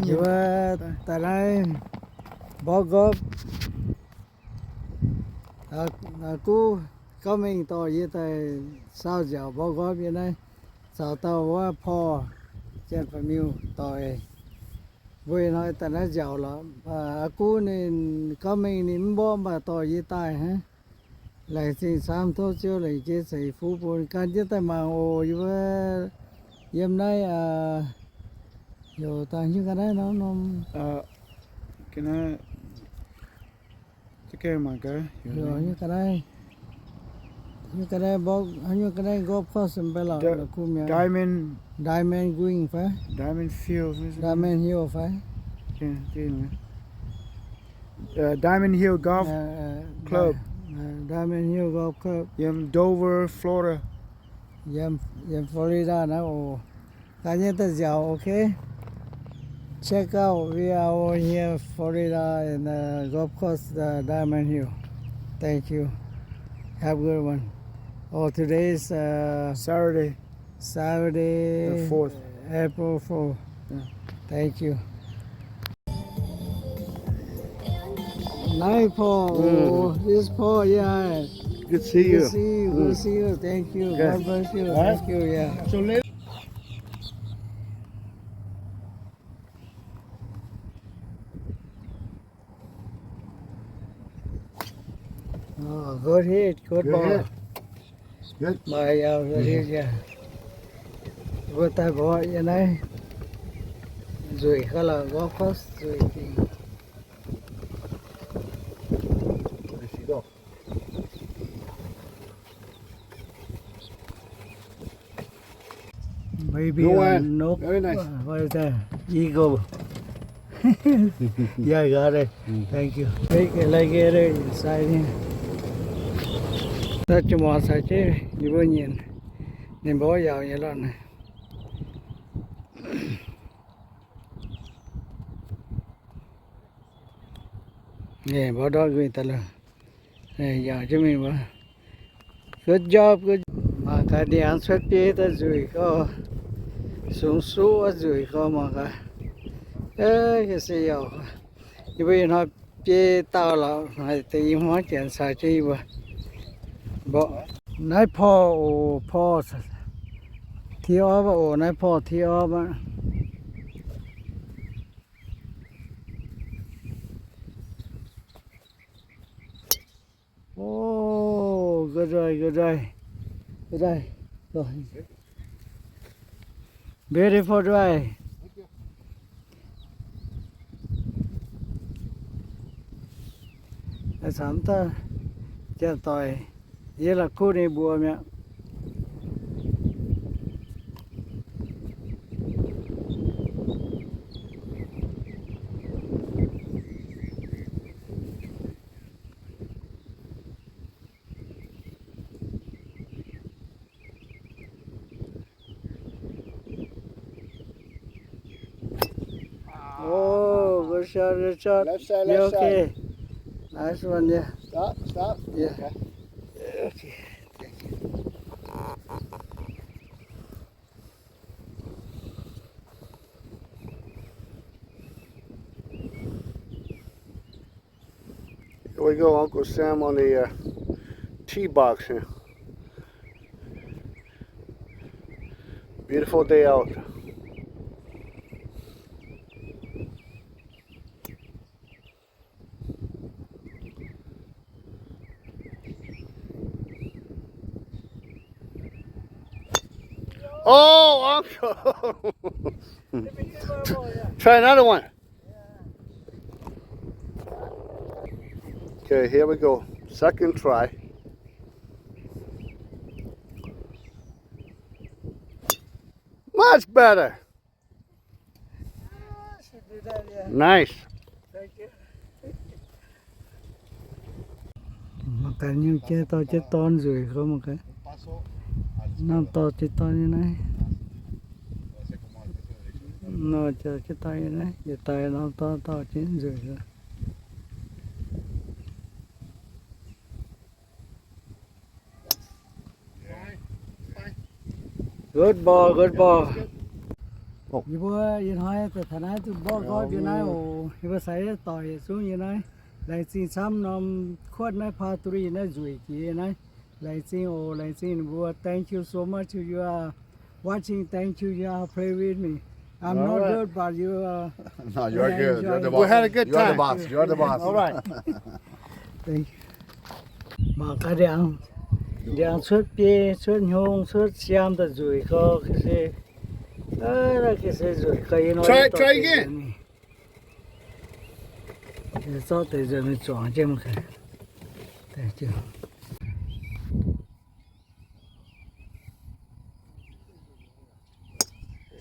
Yie daaih naaiv mborqv nqorpv, guv gorngv mingh dorh yie daaih saauv nziaauc mborqv nqorpv yie naaiv. Caux dauh wuov porv, Janx-Fa'miuh doic, mbuo ih hnoi daaih naaiv nziaauc lorqc. Aa, guv ninh gorngv mingh ninh mv mborqv, mv baac dorh yie daaih hnangv. Laengz zingh camv, tov Ziouv laengz jiex ceix fuqv bun. Gan jienv daaih mangc oc. Yie mbuo yiem naaiv, aa, heuc dangh hnyouv ga'naaiv norm norm. Heuc hnyouv ga'naaiv, hnyouv ga'naaiv mborqv, hnyouv ga'naaiv golf course mv baac lorqc, la'kuqv mi'aqv. Diamond Green fai? Diamond Hill fai? Diamond Hill Golf Club. Diamond Hill Golf Club yiem Dover, Florida. Yiem, yiem Florida naaiv oc. Gan jienv daaih nziaauc, okay? Check out, we are over here, Florida, in the golf course, uh, Diamond Hill. Thank you. Have a good one. Oh, today is, uh, Saturday. Saturday, the fourth. April fourth. Yeah. Thank you. Nice, Paul. Mm. Oh, this Paul, yeah. Good to see you. Good to see you. Mm. Good to see you. Thank you. Okay. God bless you. All right. Thank you. Yeah. So let Oh, good hit, good ball. Good hit. Good. Maaih yaac good hit, yeah. Mbuo daaih mborqv yiem naaiv nzueic ga'lauh, golf course nzueic dingc. Maybe a nokv. Very nice. What is that? Eagle. Yeah, I got it. Mm. Thank you. Make it like it inside here. Da'jienv muangx caux jienv yie mbuo nyienc. Ninh mborqv yaauc nyei lorqc naaiv. Ninh mborqv ndortv nquin daaih lorqc. Yaac jienv mingh wuov. Good job, good. Mangc gaax ninh aengx cuotv biei daaih nzueic gorx, sungx suqv wuov nzueic gorx mangc gaax. Aa, ga'sie yaac, yie mbuo ih hnoi biei dauh lorqc, haiz deix i hmuangv janx caux jienv yie mbuo mborqv. Naaiv porv oc, porv, tee off aqv oc, naaiv porv tee off aqv. Oh, good drive, good drive. Good drive. Beautiful drive. Camv daaih, janx-doic, yie la'kuqv ninh mbuox mi'aqv. Oh, good shot, good shot. Left side, left side. Yeah, okay. Nice one, yeah. Stop, stop. Yeah. Okay. Okay. Thank you. Here we go, Uncle Sam on the, uh, tee box here. Beautiful day out. Oh, Uncle. Try another one. Okay, here we go. Second try. Much better. Nice. Mangc gaax nyungc jai dorh jienv dorn nzueic gau mangc gaax. Norm dorh jienv dorn nyei naaiv. Nor jai jienv dorn nyei naaiv, yietc daaih norm dorn dorh jienv nzueic gau. Good ball, good ball. Yie mbuo ih hnoi daaih taux naaiv duqv mborqv nqorngv yie naaiv oc. Yie mbuo sai doic yietc zungv yie naaiv. Laengz zingh camv norm kuotv naaiv, par turi naaiv nzueic jiex naaiv. Laengz zingh oc, laengz zingh ninh mbuo. Thank you so much to you are watching. Thank you, you are play with me. I'm not good, but you are. No, you're good. You're the boss. We had a good time. You're the boss. You're the boss. All right. Thank you. Mangc gaax ndiangx, ndiangx cuotv biei, cuotv hnyong, cuotv siaam daaih nzueic gau, ga'sie, ga'sie nzueic gau. Try, try again. Zorqv deix nzueic mingh zuangx jienv mangc gaax.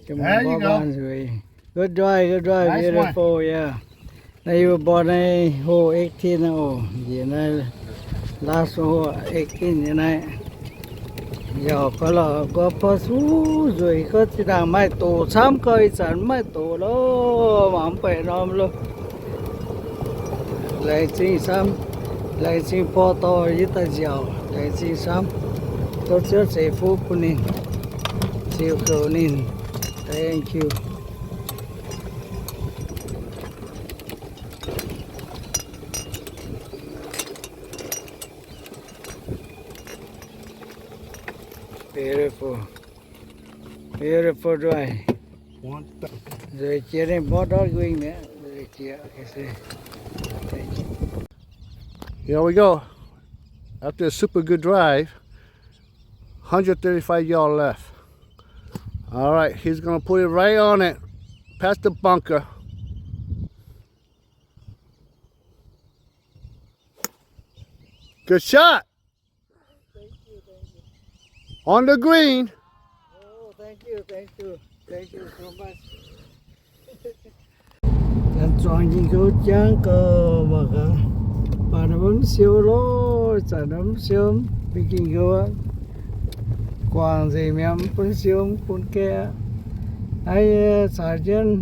There you go. Good drive, good drive, beautiful, yeah. Naaiv yie mbuo born naaiv hole eighteen oc, njiec naaiv last hole eighteen nyei naaiv. Yaac gorngv lorqc, gorngv pass wuov nzueic, gorngv zinh ndaangc maaih doqc camv, gorngv ih zanc mv maaih doqc loh, mangc mv baeqc norm loh. Laengz zingh camv, laengz zingh borqv dorh yie daaih nziaauc, laengz zingh camv. Tov Ziouv ceix fuqv bun ninh, ziux goux ninh. Thank you. Beautiful. Beautiful drive. Nzueic jiex ninh mborqv ndortv wingh mi'aqv. Nzueic jiex. Here we go. After a super good drive, hundred thirty-five yard left. All right, he's gonna put it right on it, past the bunker. Good shot. On the green. Oh, thank you, thank you, thank you so much. Zuangx ging-goux jangv gau mangc gaax. Baac ninh mbuo mv siou loh, zanc mv siou, mv bun ging-goux aqv. Guangc nzengc mi'aqv, mv bun siou, mv bun gaeqv aqv. Naaiv yie caux jienv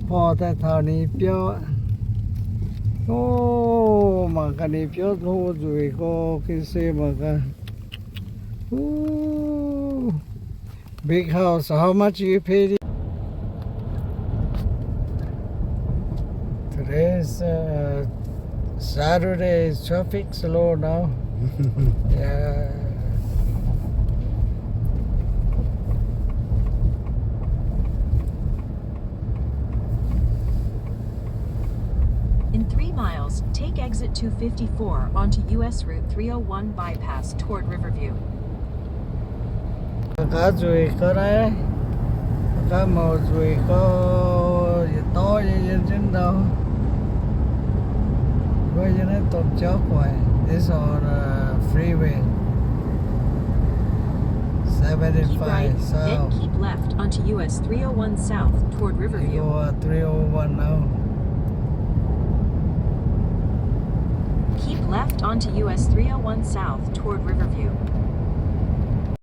porv daaih taux ninh biauv aqv. O, mangc gaax ninh biauv hlo nzueic gau, ga'sie mangc gaax. Big house, how much you pay? Today is, uh, Saturday, traffic slow now. Yeah. In three miles, take exit two fifty-four onto U S Route three oh one bypass toward Riverview. Gaax nzueic gau naaiv, gaax mouc nzueic gau, yietc dorv yie yiem jienv ndau. Wuov yie naaiv domh jauv guaic, this on, uh, freeway seventy-five south. Keep right, then keep left onto U S three oh one south toward Riverview. Go, uh, three oh one now. Keep left onto U S three oh one south toward Riverview.